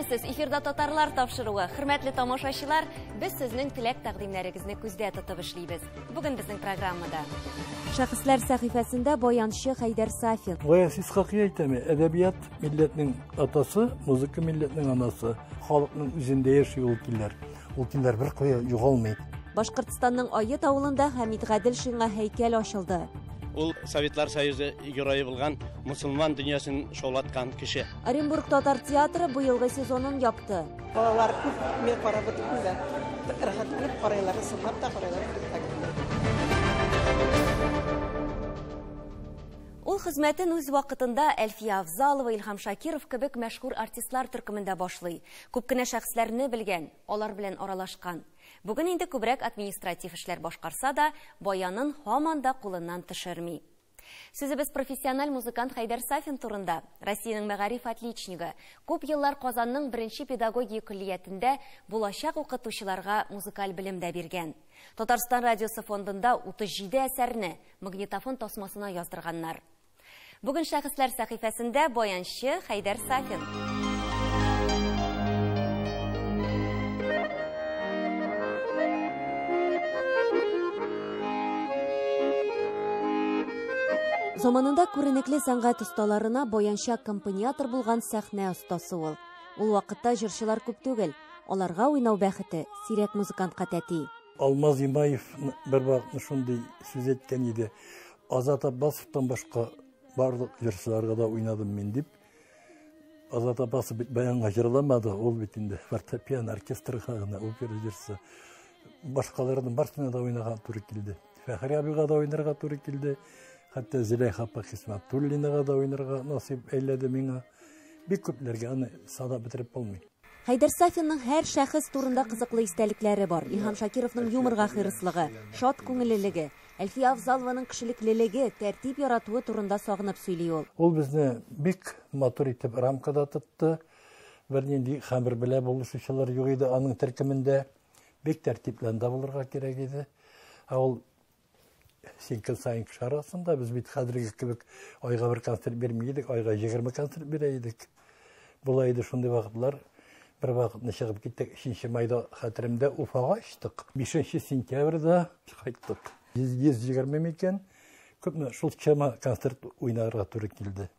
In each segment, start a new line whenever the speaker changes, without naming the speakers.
Исәнмесез, эфирда татарлар тапшыруы. Хөрмәтле тамашачылар, без сезнең теләк тәкъдимнәрегезне күздә тотып эшлибез. Бүген безнең программада. Шәхесләр сәхифәсендә баянчы Хәйдәр Сафин.
Гаяз Исхакый әйтәме, әдәбият милләтнең атасы, музыка милләтнең анасы. Халыкның үзендә яши ул көйләр. Ул көйләр бер кая югалмый.
Башкортстанның Ает авылында Хәмит Гаделшинга һәйкәл ачылды.
Ул Советлар Союзы герое булган, мусульман дөньясын шаулаткан кеше.
Оренбург татар театры быелгы сезонын япты.
Балалар күп, мин карап беттем дә. Рәхәтләнеп карыйлар, сынлап та карыйлар спектакльне.
Ул хезмәтен үз вакытында Әлфия Авзалова, Илһам Шакиров кебек мәшһүр артистлар төркемендә башлый. Күп кенә шәхесләрне белгән, алар белән аралашкан. Бүген инде күбрәк административ эшләр башкарса да, баянын һаман да кулыннан төшерми. Сүзебез профессиональ музыкант Хәйдәр Сафин турында. Россиянең мәгариф отличнигы. Күп еллар Казанның беренче педагогия көллиятендә булачак укытучыларга музыкаль белем дә биргән. Татарстан радиосы фондында 37 әсәрне магнитофон тасмасына яздырганнар. Бүген шәхесләр сәхифәсендә баянчы Хәйдәр Сафин. Заманында күренекле сәнгать осталарына баянчы аккомпаниатор булган сәхнә остасы ул. Ул вакытта җырчылар күп түгел, аларга уйнау бәхете сирәк музыкантка тәти.
Алмаз Имаев бер вакытны шундый сүз әйткән иде. Азат Аббасовтан башка барлык җырчыларга да уйнадым мин дип. Азат Аббасов бит баянга җырламады, ул бит инде фортепиано оркестрга гына опера җырчысы. Башкаларның барысына да уйнаган туры килде. Фәхри абыйга да уйнарга туры килде. Хәтта Зөләйха апа Хисмәтуллинага да уйнарга насыйп әйләде миңа. Бик күпләргә аны санап бетереп булмый.
Хәйдәр Сафинның һәр шәхес турында кызыклы истәлекләре бар. Илһам Шакировның юморга хирыслыгы, шат күңеллелеге, Әлфия Авзалованың кешелеклелеге, тәртип яратуы турында сагынып сөйли ул.
Ул безне бик матур итеп рамкада тотты. Бернинди хәмер белә булышучылар юк иде аның төркемендә. Бик тәртипле булырга кирәк иде. Ә ул син көн саен кеше арасында, без бит хәзерге кебек айга бер концерт бирми идек, айга 20 концерт бирә идек. Була иде шундый вакытлар. Бер вакытны чыгып киттек, 3 майда хәтеремдә Уфага очтык. 5 сентябрьдә кайттык. 120 микән, күпме шул чама концерт уйнарга туры килде.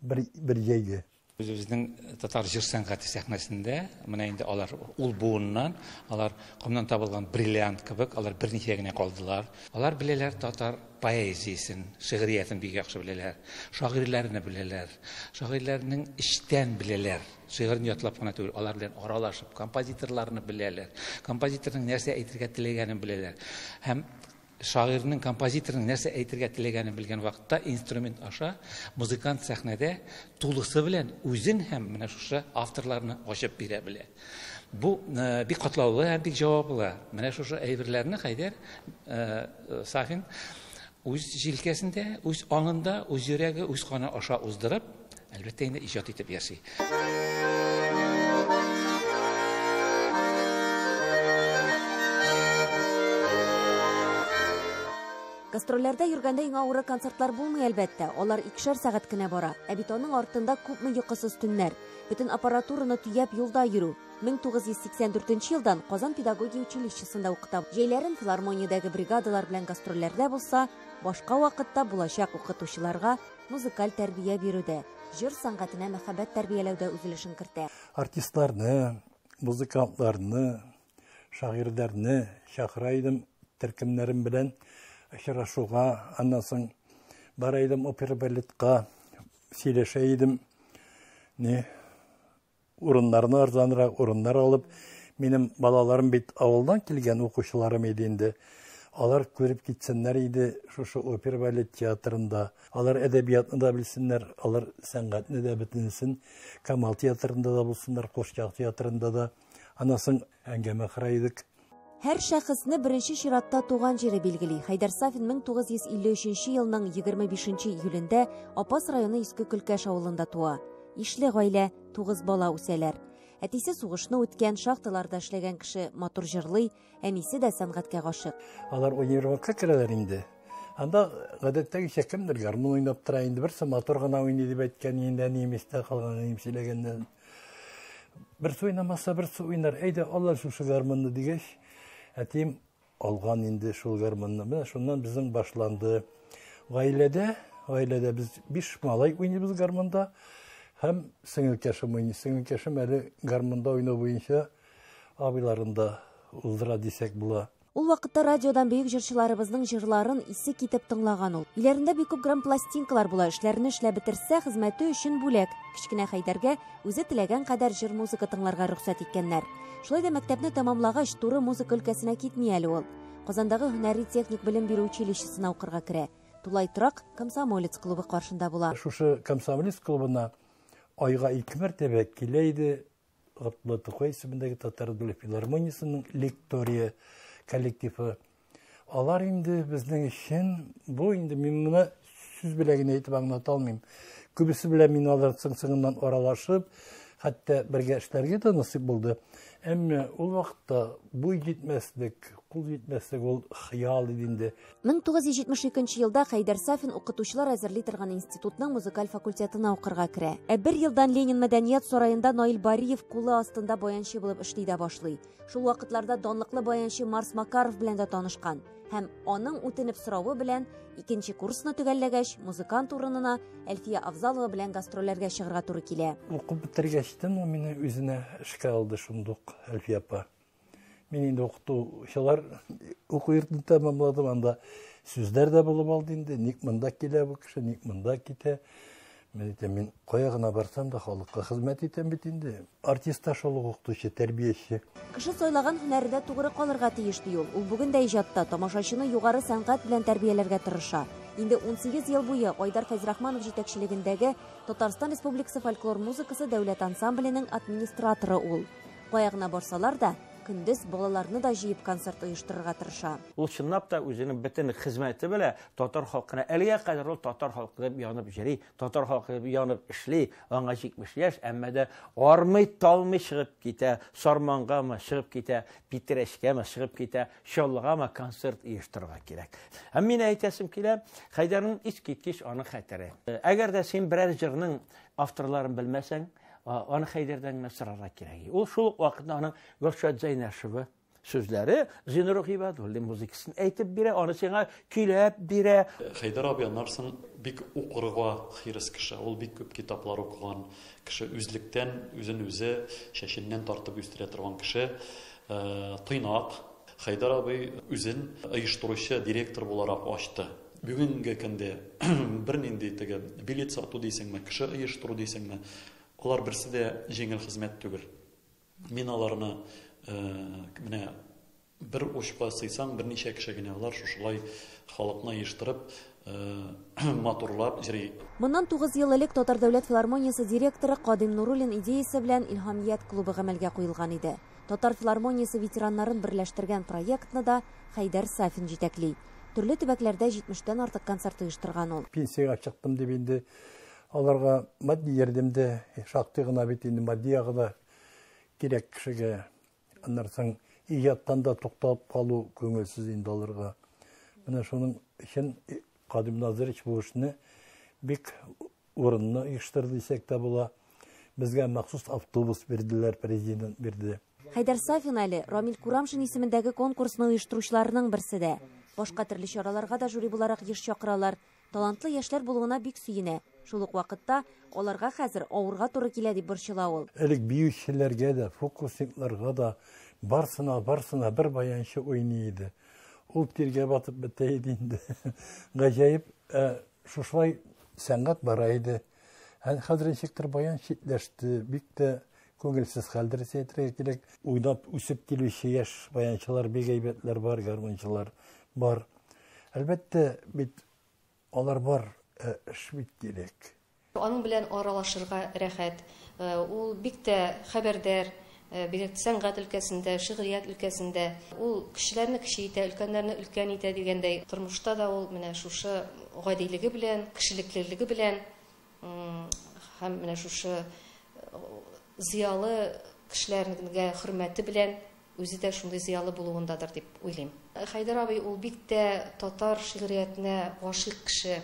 Бер җәйге.
Үзебезнең татар җыр сәнгате сәхнәсендә менә инде алар ул буыннан, алар комнан табылган бриллиант кебек, алар берничә генә калдылар. Алар беләләр татар поэзиясен, шигъриятен бик яхшы беләләр, шагыйрьләрне беләләр, шагыйрьләрнең эчтән беләләр. Шигырен ятлап кына түгел, алар белән аралашып, композиторларны беләләр, композиторның нәрсә әйтергә теләгәнен беләләр. Һәм шагыйрьнең, композиторның нәрсә әйтергә теләгәнен белгән вакытта инструмент аша музыкант сәхнәдә тулысы белән үзен һәм менә шушы авторларны ачып бирә белә. Бу бик катлаулы һәм бик җаваплы. Менә шушы әйберләрне Хәйдәр Сафин үз җилкәсендә, үз аңында, үз йөрәге, үз каны аша уздырып, әлбәттә инде иҗат итеп яши.
Гастрольләрдә йөргәндә иң авыры концертлар булмый әлбәттә. Алар икешәр сәгать кенә бара. Ә бит аның артында күпме йокысыз төннәр. Бөтен аппаратураны төяп юлда йөрү. 1984 елдан Казан педагогия училищесында укыта. Җәйләрен филармониядәге бригадалар белән гастрольләрдә булса, башка вакытта булачак укытучыларга музыкаль тәрбия бирүдә, җыр сәнгатенә мәхәббәт тәрбияләүдә үз өлешен кертә.
Артистларны, музыкантларны, шагыйрьләрне чакыра идем төркемнәрем белән очрашуга, аннан соң бара идем опера балетка, сөйләшә идем. Не урыннарны арзанрак урыннар алып, минем балаларым бит авылдан килгән укучыларым иде инде. Алар күреп китсеннәр иде шушы опера балет театрында. Алар әдәбиятны да белсеннәр, алар сәнгатьне дә бөтенесен. Камал театрында да булсыннар, Кошчак театрында да. Аннан соң әңгәмә кыра идек.
Һәр шәхесне беренче чиратта туган җире билгели. Хәйдәр Сафин 1953 елның 25 июлендә Апас районы Иске Көлкәш авылында туа. Ишле гаилә, 9 бала үсәләр. Әтисе сугышны үткән, шахталарда эшләгән кеше, матур җырлый, әнисе дә сәнгатькә гашык.
Алар универмагка керәләр инде. Анда гадәттәгечә кемдер гармун уйнап тора инде, берсе матур гына уйный дип әйткән инде, әнием истә калган, әнием сөйләгәннән. Берсе уйнамаса, берсе уйнар. Әйдә, ал әле шушы гармунны дигәч, әтием алган инде шул гармунны. Менә шуннан безнең башланды. Гаиләдә, гаиләдә без 5 малай уйныйбыз гармунда һәм сеңелкәшем уйный. Сеңелкәшем әле гармунда уйнау буенча абыйларын да уздыра дисәк була.
Ул вакытта радиодан бөек җырчыларыбызның җырларын исе китеп тыңлаган ул. Өйләрендә бик күп грампластинкалар була. Эшләрне эшләп бетерсә, хезмәте өчен бүләк. Кечкенә Хәйдәргә үзе теләгән кадәр җыр-музыка тыңларга рөхсәт иткәннәр. Шулай да мәктәпне тәмамлагач, туры музыка өлкәсенә китми әле ул. Казандагы һөнәри техник белем бирү училищесына укырга керә. Тулай торак Комсомолец клубы каршында була.
Шушы Комсомолец клубына айга 2 мәртәбә килә иде Габдулла Тукай исемендәге Татар дәүләт филармониясенең лектория коллективы. Алар инде безнең өчен, бу инде мин моны сүз белән генә әйтеп аңлата алмыйм. Күбесе белән мин алар соң-соңыннан аралашып, хәтта бергә эшләргә дә насыйп булды. Әмма ул вакытта буй җитмәслек, кул җитмәслек ул хыял иде инде.
1972 елда Хәйдәр Сафин укытучылар әзерли торган институтның музыкаль факультетына укырга керә. Ә бер елдан Ленин мәдәният сараенда Наил Бариев кулы астында баянчы булып эшли дә башлый. Шул вакытларда данлыклы баянчы Марс Макаров белән дә танышкан һәм аның үтенеп соравы белән икенче курсны төгәлләгәч, музыкант урынына Әлфия Авзалова белән гастрольләргә чыгарга туры килә.
Укып бетергәчтен ул мине үзенә эшкә алды шундук, Әлфия апа. Мин инде укытучылар уку йортын тәмамладым, анда сүзләр дә булып алды инде. Ник монда килә бу кеше, ник монда китә? Мин әйтәм, мин кая гына барсам да халыкка хезмәт итәм бит инде. Артист та шул ук укытучы, тәрбияче.
Кеше сайлаган һөнәрендә тугры калырга тиеш ди ул. Ул бүген дә иҗатта тамашачыны югары сәнгать белән тәрбияләргә тырыша. Инде 18 ел буе Айдар Фәйзрахманов җитәкчелегендәге Татарстан Республикасы фольклор музыкасы дәүләт ансамбленең администраторы ул. Кая гына барсалар да, көндез балаларны да җыеп концерт оештырырга тырыша.
Ул чынлап та үзенең бөтен хезмәте белән татар халкына әлегә кадәр ул татар халкы дип янып йөри, татар халкы дип янып эшли, аңа 70 яшь, әмма дә армый, талмый чыгып китә, Сармангамы чыгып китә, Питрәчкәме чыгып китә, Чаллыгамы концерт оештырырга кирәк. Һәм мин әйтәсем килә, Хәйдәрнең искиткеч аның хәтере. Әгәр дә син берәр җырның авторларын белмәсәң, аны Хәйдәрдән генә сорарга кирәк. Ул шул ук вакытта аның Гөлшат Зәйнәшева сүзләре Зиннур Гыйбадуллин музыкасын әйтеп бирә, аны сиңа көйләп бирә.
Хәйдәр абый аннан соң бик укырга хирыс кеше. Ул бик күп китаплар укыган кеше, үзлектән үзен үзе чәченнән тартып үстерә торган кеше, тыйнак. Хәйдәр абый үзен оештыручы директор буларак ачты. Бүгенге көндә бернинди теге билет сату дисеңме, кеше оештыру дисеңме, алар берсе дә җиңел хезмәт түгел. Мин аларны менә бер учка сыйсаң, берничә кеше генә алар шушылай халыкны оештырып, матурлап йөри.
Моннан 9 ел элек Татар дәүләт филармониясе директоры Кадим Нуруллин идеясе белән Илһамият клубы гамәлгә куелган иде. Татар филармониясе ветераннарын берләштергән проектны да Хәйдәр Сафин җитәкли. Төрле төбәкләрдә 70-тән артык концерт оештырган ул.
Пенсиягә чыктым дип инде аларга матди ярдәм дә шактый гына бит инде, матди ягы да кирәк кешегә. Аннан соң иҗаттан да тукталып калу күңелсез инде аларга. Менә шуның өчен Кадим Назырович бу эшне бик урынлы оештырды дисәк тә була. Безгә махсус автобус бирделәр, президент бирде.
Хәйдәр Сафин әле Рамил Курамшин исемендәге конкурсны оештыручыларның берсе дә. Башка төрле чараларга да жюри буларак еш чакыралар. Талантлы яшьләр булуына бик сөенә. Шул ук вакытта аларга хәзер авырга туры килә дип борчыла ул.
Элек биючеләргә дә, фокусникларга да барсына бер баянчы уйный иде. Ул тиргә батып бетә иде инде. Гаҗәеп, шушылай сәнгать бара иде. Һәм хәзер ничектер баян читләште, бик тә күңелсез хәлдер әйтергә кирәк. Уйнап үсеп килүче яшь баянчылар бик әйбәтләр бар, гармунчылар бар. Әлбәттә, бит алар бар, эш бит кирәк.
Аның белән аралашырга рәхәт. Ул бик тә хәбәрдар, бигрәк тә сәнгать өлкәсендә, шигърият өлкәсендә. Ул кешеләрне кеше итә, өлкәннәрне өлкән итә дигәндәй, тормышта да ул менә шушы гадилеге белән, кешелеклелеге белән һәм менә шушы зыялы кешеләргә хөрмәте белән үзе дә шундый зыялы булуындадыр дип уйлыйм. Хәйдәр абый ул бик тә татар шигъриятенә гашыйк кеше.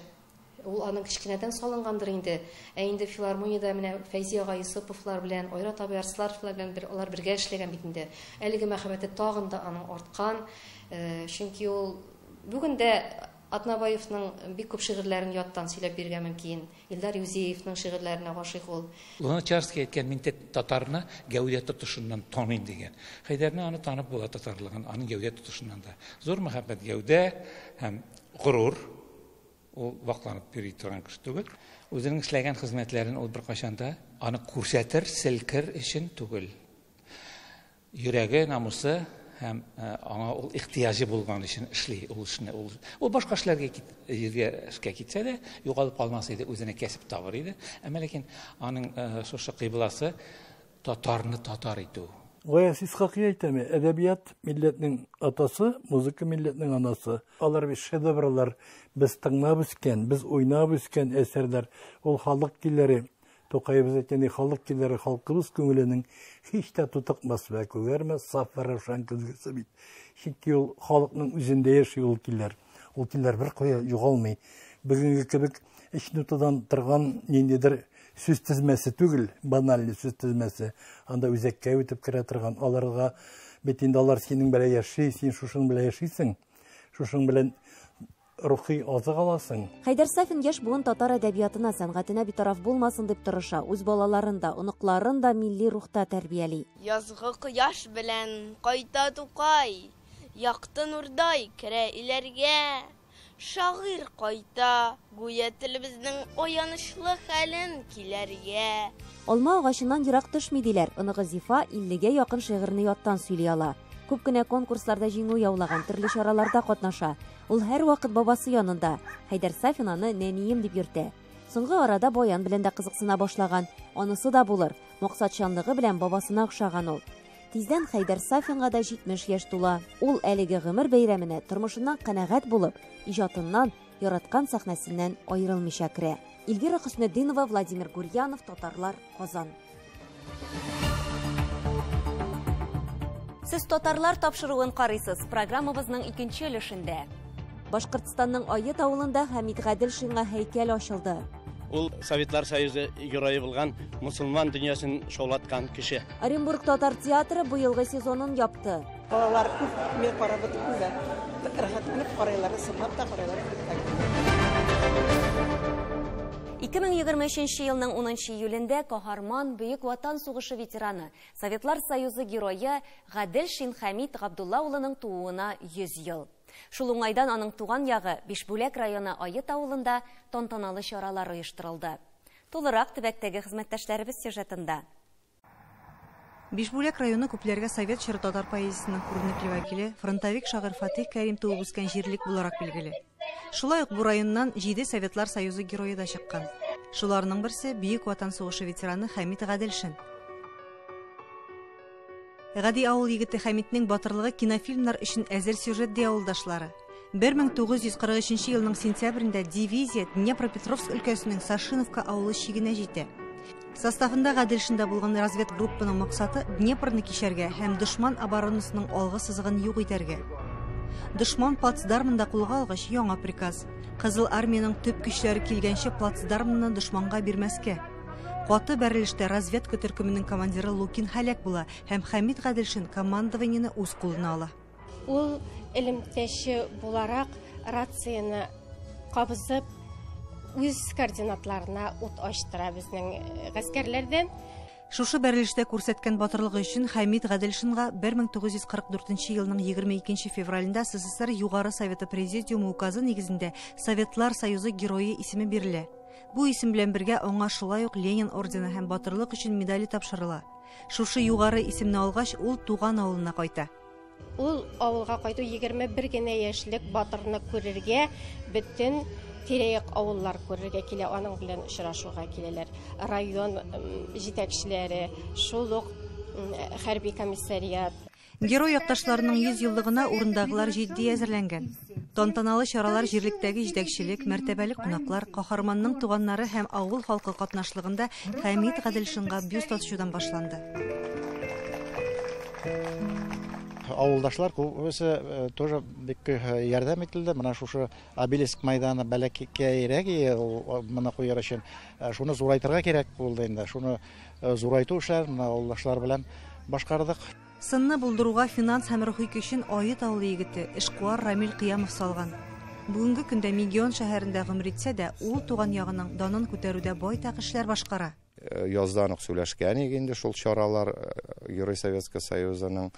Ул аның кечкенәдән салынгандыр инде. Ә инде филармониядә менә Фәйзи ага Йосыповлар белән, Айрат абый Арслановлар белән бер, алар бергә эшләгән бит инде. Әлеге мәхәббәте тагын да аның арткан. Чөнки ул бүген дә Атнабаевның бик күп шигырьләрен яттан сөйләп бирергә мөмкин. Илдар Юзеевның шигырьләренә гашыйк ул.
Луначарский әйткән, мин татарны гәүдә тотышыннан таныйм дигән. Хәйдәрне аны танып була татарлыгын, аның гәүдә тотышыннан да. Зур мәхәббәт гәүдә һәм горур. Ул вакланып йөри торган кеше түгел. Үзенең эшләгән хезмәтләрен ул беркайчан да аны күрсәтер, селкер өчен түгел. Йөрәге, намусы һәм аңа ул ихтыяҗы булган өчен эшли ул эшне. Ул башка эшләргә җиргә эшкә китсә дә, югалып калмас иде, үзенә кәсеп табыр иде. Әмма ләкин аның шушы кыйбласы татарны татар итү.
Гаяз Исхакый әйтәме, әдәбият милләтнең атасы, музыка милләтнең анасы. Алар бит шедеврлар, без тыңлап үскән, без уйнап үскән әсәрләр. Ул халык көйләре, Тукаебыз әйткәндәй, халык көйләре халкыбыз күңеленең һич тә тутыкмас вә күгәрмәс саф вә раушан көзгесе бит. Чөнки ул халыкның үзендә яши ул көйләр. Ул көйләр бер кая югалмый. Бүгенге кебек өч нотадан торган ниндидер сүз тезмәсе түгел, банальный сүз тезмәсе. Анда үзәккә үтеп керә торган. Аларга бит инде алар синең белән яши, син шушының белән яшисең. Шушының белән рухи азык аласың.
Хәйдәр Сафин яшь буын татар әдәбиятына, сәнгатенә битараф булмасын дип тырыша. Үз балаларын да, оныкларын да милли рухта тәрбияли.
Язгы кояш белән кайта Тукай, якты нурдай керә иләргә. Шагыйрь кайта, гүя телебезнең аянычлы хәлен киләргә.
Алма агачыннан ерак төшми диләр. Оныгы Зифа 50-гә якын шигырьне яттан сөйли ала. Күп кенә конкурсларда җиңү яулаган, төрле чараларда катнаша. Ул һәрвакыт бабасы янында. Хәйдәр Сафин аны нәнием дип йөртә. Соңгы арада баян белән дә кызыксына башлаган. Анысы да булыр. Максатчанлыгы белән бабасына охшаган ул. Тиздән Хәйдәр Сафинга да 70 яшь тула. Ул әлеге гомер бәйрәменә тормышыннан канәгать булып, иҗатыннан, яраткан сәхнәсеннән аерылмыйча керә. Эльвира Хөснетдинова, Владимир Гурьянов, Татарлар, Казан. Сез Татарлар тапшыруын карыйсыз. Программабызның икенче өлешендә. Башкортстанның Ает авылында Хәмит Гаделшинга һәйкәл ачылды.
Ул Советлар Союзы герое булган, мусульман дөньясын шаулаткан кеше.
Оренбург татар театры быелгы сезонын япты.
Балалар күп, мин карап беттем дә. Рәхәтләнеп карыйлар, сынлап та карыйлар спектакль.
2023 елның 10 июлендә каһарман Бөек Ватан сугышы ветераны, Советлар Союзы герое Гаделшин Хәмит Габдулла улының тууына 100 ел. Шул уңайдан аның туган ягы Бишбүләк районы Ает авылында тантаналы чаралар оештырылды. Тулырак төбәктәге хезмәттәшләребез сюжетында.
Бишбүләк районы күпләргә совет чоры татар поэзиясенең күренекле вәкиле, фронтовик шагыйрь Фатих Кәрим туып үскән җирлек буларак билгеле. Шулай ук бу районнан 7 Советлар Союзы герое да чыккан. Шуларның берсе Бөек Ватан сугышы ветераны Хәмит Гаделшин. Гади авыл егете Хәмитнең батырлыгы кинофильмнар өчен әзер сюжет ди авылдашлары. 1943 елның сентябрендә дивизия Днепропетровск өлкәсенең Сашиновка авылы чигенә җитә. Составында Гаделшинда булган разведгруппаның максаты Днепрны кичәргә һәм дошман оборонасының алгы сызыгын юк итәргә. Дошман плацдармында кулга алгач яңа приказ. Кызыл армиянең төп көчләре килгәнче плацдармны дошманга бирмәскә. Каты бәрелештә разведка төркеменең командиры Лукин һәлак була һәм Хәмит Гаделшин командованиене үз кулына ала.
Ул элемтәче буларак рацияне кабызып үз координатларына ут ачтыра безнең гаскәрләрдән.
Шушы бәрелештә күрсәткән батырлыгы өчен Хәмит Гаделшинга 1944 елның 22 февралендә СССР Югары Советы Президиумы указы нигезендә Советлар Союзы герое исеме бирелә. Бу исем белән бергә аңа шулай ук Ленин ордены һәм батырлык өчен медале тапшырыла. Шушы югары исемне алгач, ул туган авылына кайта.
Ул авылга кайту 21 генә яшьлек батырны күрергә, бөтен тирә-як авыллар күрергә килә, аның белән очрашуга киләләр. Район җитәкчеләре, шул ук хәрби комиссариат.
Герой якташларының 100 еллыгына урындагылар җитди әзерләнгән. Тантаналы чаралар җирлектәге җитәкчелек, мәртәбәле кунаклар, каһарманның туганнары һәм авыл халкы катнашлыгында Хәмит Гаделшинга бюст ачудан башланды.
Авылдашлар күбесе тоже бик ярдәм ителде. Менә шушы обелиск майданы бәләкәйрәк моны куяр өчен. Шуны зурайтырга кирәк булды инде. Шуны зурайту эшләрен менә авылдашлар белән башкардык.
Сынны булдыруга финанс һәм рухи көчен Ает авылы егете, эшкуар Рамил Кыямов салган. Бүгенге көндә Мегион шәһәрендә гомер итсә дә, ул туган ягының данын күтәрүдә байтак эшләр башкара.
Яздан ук сөйләшкән идек инде шул чаралар Герой Советского Союзының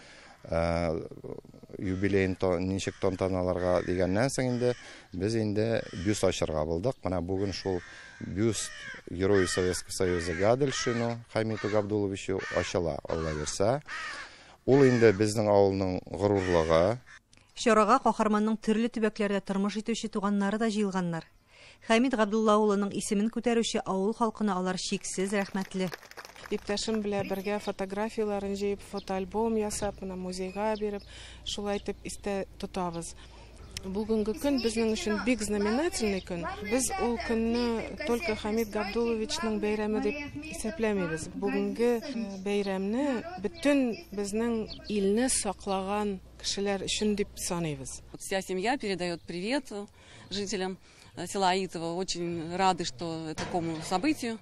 юбилеен ничек тантаналарга дигәннән соң инде без инде бюст ачырга булдык. Менә бүген шул бюст Герою Советского Союза Гаделшину Хамиту Габдулловичу ачыла, Алла бирсә. Ул инде безнең авылның горурлыгы.
Чарага каһарманның төрле төбәкләрдә тормыш итүче туганнары да җыелганнар. Хәмит Габдулла улының исемен күтәрүче авыл халкына алар чиксез рәхмәтле.
Иптәшем белән бергә фотографияләрен җыеп, фотоальбом ясап, менә музейга биреп, шулай итеп истә тотабыз. Бүгенге көн безнең өчен бик знаменательный көн. Без ул көнне только Хамит Габдулловичның бәйрәме дип исәпләмибез. Бүгенге бәйрәмне бөтен безнең илне саклаган кешеләр өчен дип саныйбыз.
Вся семья передает привет жителям села Аитово. Очень рады, что такому событию.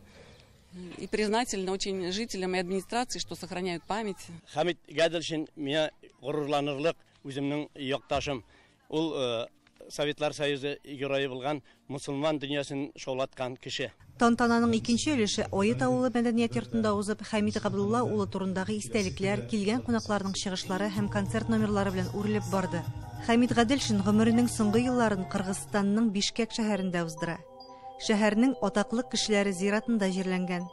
И признательны очень жителям и администрации, что сохраняют память.
Хамит Гаделшин миңа горурланырлык үземнең якташым. Ул Советлар Союзы герое булган, мусульман дөньясын шаулаткан кеше.
Тантананың икенче өлеше Ает авылы мәдәният йортында узып, Хәмит Габдулла улы турындагы истәлекләр, килгән кунакларның чыгышлары һәм концерт номерлары белән үрелеп барды. Хәмит Гаделшин гомеренең соңгы елларын Кыргызстанның Бишкек шәһәрендә уздыра. Шәһәрнең атаклы кешеләре зиратында җирләнгән.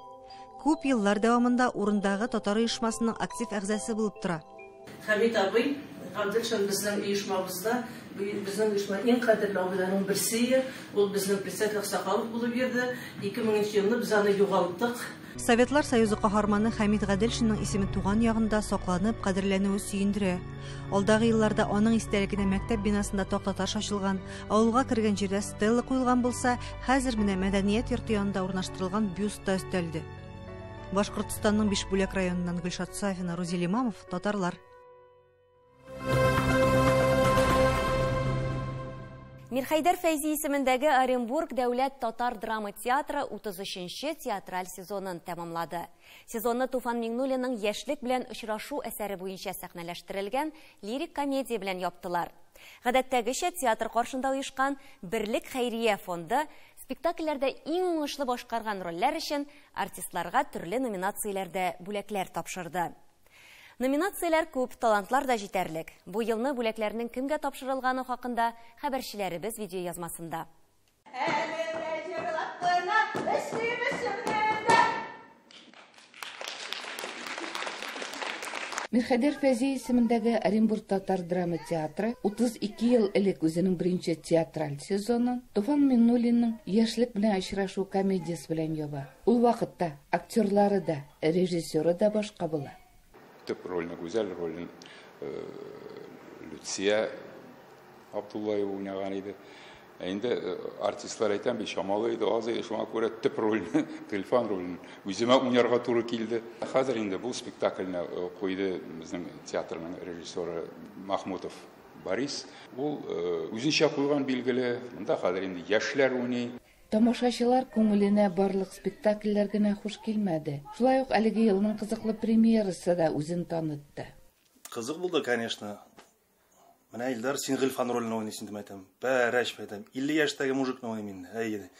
Күп еллар дәвамында урындагы татар оешмасының актив әгъзасы булып тора.
Хәмит абый Гаделшин безнең оешмабызда, безнең оешма иң кадерле абыйларның берсе, ул безнең председатель Аксакалов булып йөрде. 2000 елны без аны югалттык.
Советлар Союзы каһарманы Хәмит Гаделшинның исеме туган ягында сакланып, кадерләнүе сөендерә. Алдагы елларда аның истәлегенә мәктәп бинасында тактаташ ачылган, авылга кергән җирдә стелла куелган булса, хәзер менә мәдәният йорты янында урнаштырылган бюст та өстәлде. Башкортстанның Бишбүләк районыннан Гөлшат Сафина, Рузил Имамов, Татарлар.
Мирхәйдәр Фәйзи исемендәге Оренбург дәүләт татар драма театры 33-нче театраль сезонын тәмамлады. Сезонны Туфан Миңнуллинның Яшьлек белән очрашу әсәре буенча сәхнәләштерелгән лирик комедия белән яптылар. Гадәттәгечә театр каршында оешкан Берлек хәйрия фонды спектакльләрдә иң уңышлы башкарган рольләр өчен артистларга төрле номинацияләрдә бүләкләр тапшырды. Номинацияләр күп, талантлар да җитәрлек. Бу елны бүләкләрнең кемгә тапшырылганы хакында хәбәрчеләребез видео язмасында.
Мирхәйдәр Фәйзи исемендәге Оренбург татар драма театры 32 ел элек үзенең беренче театраль сезонын Туфан Миңнуллинның Яшьлек белән очрашу комедиясе белән яба. Ул вакытта актерлары да, режиссеры да башка була.
Төп рольне, гүзәл ролен Люция Абдуллаева уйнаган иде. Инде артистлар әйтәм бит, чамалы иде, аз иде, шуңа күрә төп рольне, Гыйльфан ролен үземә уйнарга туры килде. Хәзер инде бу спектакльне куйды безнең театрның режиссеры Махмутов Борис. Ул үзенчә куйган билгеле. Монда хәзер инде яшьләр уйный.
Тамашачылар күңеленә барлык спектакльләр генә хуш килмәде. Шулай ук әлеге елның кызыклы премьерасы да үзен танытты.
Кызык булды, конечно. Менә Илдар, син Гыйльфан ролен уйныйсың дип әйтәм. Бәрәч әйтәм. 50 яшьтәге мужикны уйныйм инде. Әй,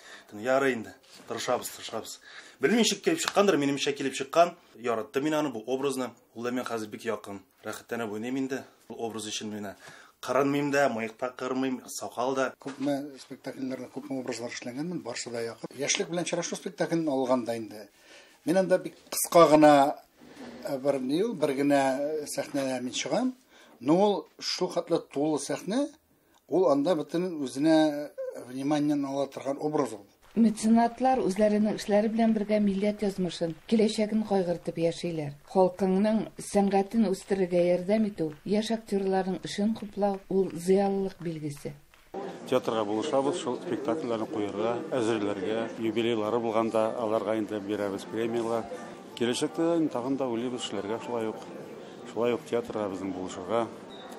ярый инде. Тырышабыз, тырышабыз. Белмим, ничек килеп чыккандыр, минемчә килеп чыккан. Яраттым мин аны, бу образны. Ул да миңа хәзер бик якын. Рәхәтләнеп уйныйм инде. Бу образ өчен менә кырынмыйм да, мыек та кырмыйм, сакал да.
Күпме спектакльләрдә күпме образлар эшләгәнмен, барсы да якын. Яшьлек белән очрашу спектаклен алганда инде. Мин анда бик кыска гына бер ни ул, бер генә сәхнәдә мин чыгам. Но ул шул хәтле тулы сәхнә, ул анда бөтен үзенә вниманиены ала торган образ ул.
Меценатлар үзләренең эшләре белән бергә милләт язмышын, киләчәген кайгыртып яшиләр. Халкыңның сәнгатен үстерергә ярдәм итү, яшь актерларның эшен хуплау ул зыялылык билгесе.
Театрга булышабыз, шул спектакльләрне куярга, әзерләргә, юбилейлары булганда аларга инде бирәбез премияләр. Киләчәктә тагын да уйлыйбыз эшләргә шулай ук. Шулай ук театрга безнең булышырга.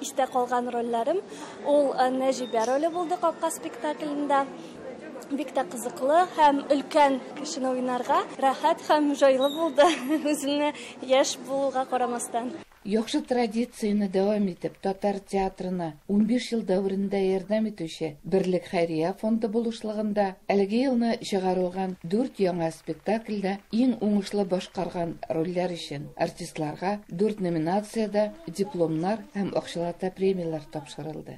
истә калган рольләрем ул Нәҗибә роле булды Капка спектаклендә. Бик тә кызыклы һәм өлкән кешене уйнарга рәхәт һәм җайлы булды, үземне яшь булуга карамастан.
Яхшы традицияне дәвам итеп, татар театрына 15 ел дәверендә ярдәм итүче Берлек хәйрия фонды булышлыгында әлеге елны чыгарылган 4 яңа спектакльдә иң уңышлы башкарган рольләр өчен артистларга 4 номинациядә дипломнар һәм акчалата премияләр тапшырылды.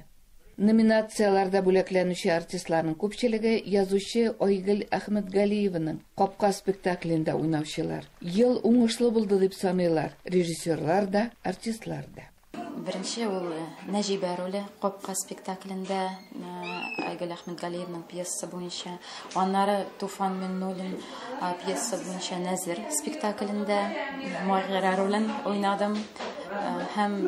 Номинацияләрдә бүләкләнүче артистларның күпчелеге язучы Айгөл Әхмәтгалиеваның Капка спектаклендә уйнаучылар. Ел уңышлы булды дип саныйлар режиссерлар да, артистлар да.
Беренче ул Нәҗибә роле Капка спектаклендә Айгөл Әхмәтгалиеваның пьесасы буенча, аннары Туфан Миннуллин пьесасы буенча Нәзер спектаклендә Магира ролен уйнадым һәм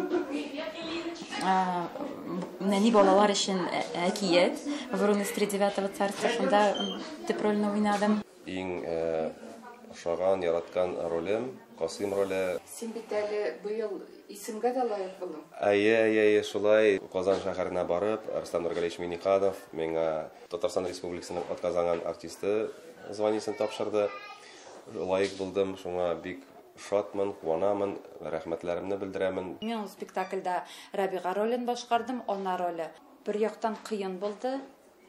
нәни балалар өчен әкият Врун из тридевятого царства, шунда төп рольне уйнадым.
Иң ошаган, яраткан ролем Касыйм роле.
Син бит әле быел исемгә дә лаек булдың.
Әйе, әйе, әйе, шулай Казан шәһәренә барып, Рөстәм Нургалиевич Минниханов миңа Татарстан Республикасының атказанган артисты званиесен тапшырды. Лаек булдым, шуңа бик шатмын, куанамын, рәхмәтләремне белдерәмен.
Мин ул спектакльдә Рабига ролен башкардым, ана роле. Бер яктан кыен булды,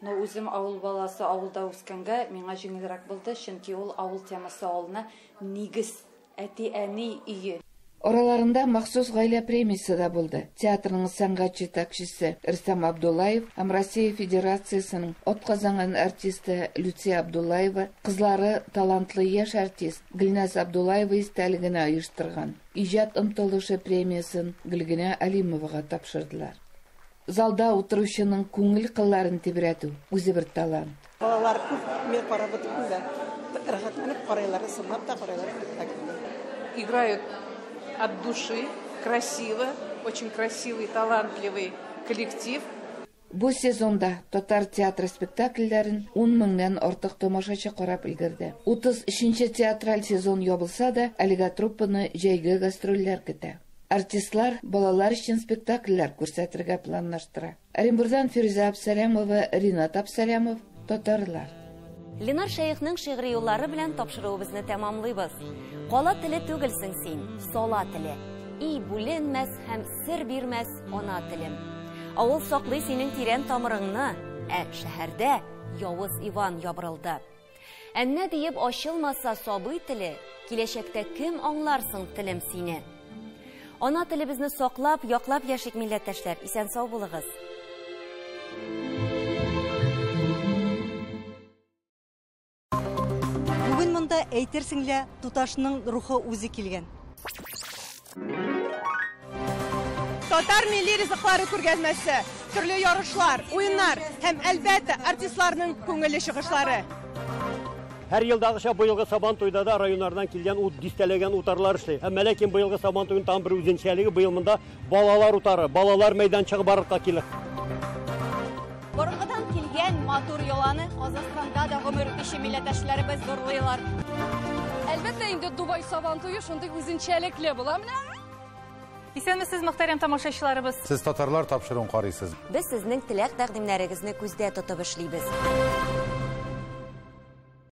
но үзем авыл баласы, авылда үскәнгә миңа җиңелрәк булды, чөнки ул авыл темасы алына нигез, әти-әни өе.
Араларында махсус гаилә премиясе дә булды. Театрның сәнгать җитәкчесе Рөстәм Абдуллаев һәм Россия Федерациясенең атказанган артисты Люция Абдуллаева кызлары талантлы яшь артист Гөлназ Абдуллаева истәлегенә оештырган Иҗат омтылышы премиясен Гөлгенә Алимовага тапшырдылар. Залда утыручының күңел кылларын тибрәтү үзе бер талант.
Балалар күп, мин карап утырдым да, рәхәтләнеп карыйлар, сынлап та карыйлар спектакльне.
Играют от души, красиво, очень красивый, талантливый коллектив.
Бу сезонда татар театры спектакльләрен 10 меңнән артык тамашачы карап өлгерде. 33нче театраль сезон ябылса да, әлегә труппаны җәйге гастрольләр көтә. Артистлар балалар өчен спектакльләр күрсәтергә планлаштыра. Оренбургдан Фирүзә Абсалямова, Ринат Абсалямов, Татарлар.
Ленар Шәехнең шигъри юллары белән тапшыруыбызны тәмамлыйбыз. Кала теле түгелсең син, сала теле. И бүленмәс һәм сер бирмәс ана телем. Авыл саклый синең тирән тамырыңны, ә шәһәрдә явыз Иван ябырылды. Әннә диеп ачылмаса сабый теле, киләчәктә кем аңларсың телем сине? Ана телебезне саклап, яклап яшик, милләттәшләр. Исән сау булыгыз.
Бүген монда әйтерсең лә туташның рухы үзе килгән.
Татар милли ризыклары күргәзмәсе, төрле ярышлар, уеннар һәм әлбәттә артистларның күңелле чыгышлары.
Һәр елдагыча быелгы Сабан туйда да районнардан килгән ут дистәләгән утарлар эшли. Әмма ләкин быелгы Сабан туеның тагын бер үзенчәлеге быел монда балалар утары, балалар мәйданчыгы барлыкка килә.
Борынгыдан килгән матур йоланы Казахстанда да гомер итүче милләттәшләребез зурлыйлар.
Әлбәттә инде Дубай Сабан туе шундый үзенчәлекле була менә.
Исәнмесез, мөхтәрәм тамашачыларыбыз.
Сез татарлар тапшыруын карыйсыз.
Без сезнең теләк тәкъдимнәрегезне күздә тотып эшлибез.